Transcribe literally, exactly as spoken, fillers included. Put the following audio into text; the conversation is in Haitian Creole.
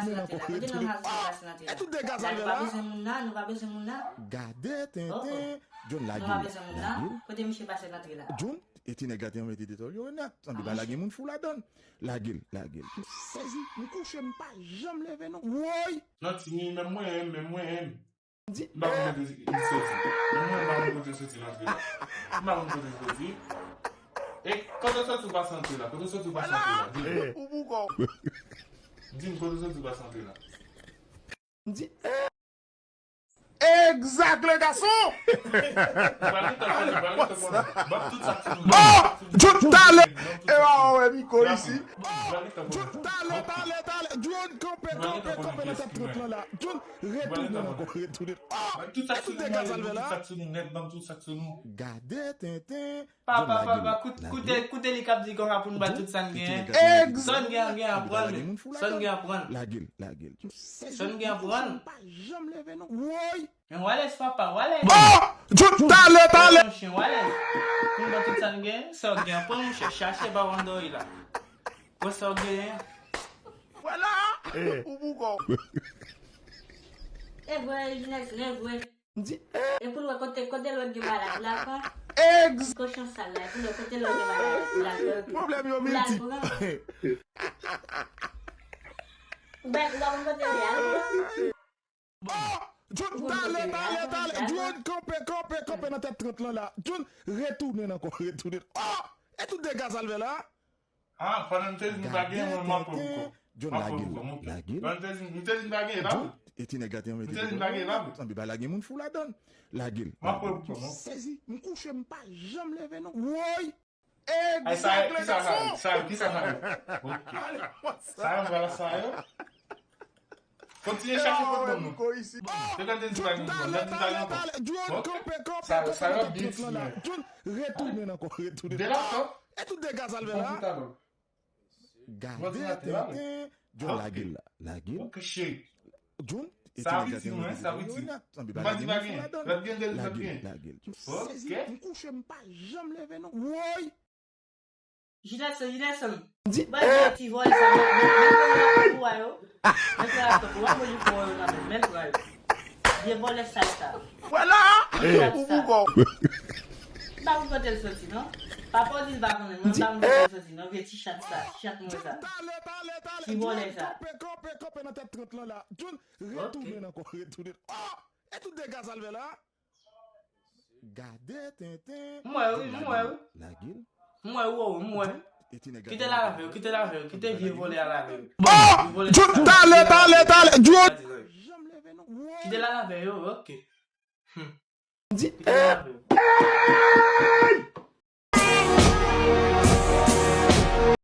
Kote nan Hazel pase nan antre la? E tout dega sa l fè la? Nou pa bezwen moun nan, nou pa bezwen moun nan. Gade tenten. John lage l. Nou pa bezwen moun nan. Kote misye pase nan antre la? John, e ti nèg la te anmete detòl yo nèt. Sanble pa lage moun fou ladan. Lage l, lage l. M sezi, m kouche, m pa janm leve non. Woy! Non, tini, menm mwen, menm mwen. M pa konn kote li soti. Menm mwen, m pa konn kote l soti nan antre la. M pa konn kote l soti. E kote w soti w pase antre la? Kote w soti w pase antre la? Di m. Ou pou kò. Di m kote w soti w pase antre la. M di, eh! Exact, le garçon! Pale tankou, pale tankou. Ban m tout sa k sou nou. Oh! John, talè! E pa wè Miko isi. John, talè, talè, talè. John, kanpe, kanpe, kanpe nan tèt trant lan la. John, retounen ankò, retounen. Oh! Tout sa k sou nou, tout sa k sou nou, nèt, ban m tout sa k sou nou. Gade tenten. Papa, papa, koute, koute li k ap di konsa pou n ba tout sa n genyen. Sa n gen an, gen an pran l. Sa n gen an pran l. Lage l, lage l. Sa n gen an pran l. Pa janm leve non. Woy! Men w alèz papa, w alèz. Oh! John, talè, talè. Yon chen, w alèz. Pou n ba tout sa n genyen, sa w gen an pran, monchè, chache pa w andòri la. Pran sa w genyen. Vwala! Ou pou kò. E vre, Jinès, e vre. M di, eh! E pou l wè kote, kote lòt gen bagay la pran. Egz. Kochon sal la, e pou l wè kote lòt gen bagay la pran. Pwoblèm yo miltip. Ou pa, ou pa konn kote l ye a. Oh! John, talè, talè, talè. John, kanpe, kanpe, kanpe nan tèt trant lan la. John, retounen ankò, retounen. Oh! E tout dega sa l fè la? Ah, pandan m te di m pa genyen, mwen, m ap pran pou kò. John, lage l, lage l. Pandan m te di, m te di m pa genyen, pa vre. E ti nèg la te anmete. M te di m pa genyen, pa vre. Sanble pa lage moun fou ladan. Lage l. M ap pran pou kò, non. Sezi, m kouche, m pa janm leve non. Woy! Ay, sa yo, kisa sa yo? Sa yo, kisa sa yo? Ok. Sa yo, m pral sa yo. Kontinye chache fout bon nou. Yo tande di pa gen bon, tande di pa gen bon. Ok. Sa, sa yo ap byen ti mwen. Retounen ankò, retounen. De la, e tout dega sa l fè la. Gade tenten. John, lage l la. Lage l. Ok, cheri. John, sa ap itil mwen, sa ap itil. M pa di pa gen. Lòt gen de, lòt gen. Ok. M kouche, m pa janm leve non. Woy! Jinèson, Jinèson. Ban vye ti vòlè sa, men, men, men, men, men, men, men, men, men, men, men, men, men, vye vòlè sal sa. Vwala! Ou pou kò. M pa konn kote l soti, non. Papa w di l pa konnen, mwen m pa konn kote l soti, non. Vye ti chat sa, ti chat mwen sa. Ti vòlè sa. Kanpe, kanpe, kanpe nan tèt trant lan la. John, retounen ankò, retounen. Ah! E tout dega sa l fè la? Gade tenten. M wè wi, m wè wi. Lage l. M wè wi, m wè. Kite l al avè yo, kite l avè yo, kite vye vòlè a al avè yo. Oh! John, talè, talè, talè. John! Kite l al avè yo, ok. Hmm. Di, eh!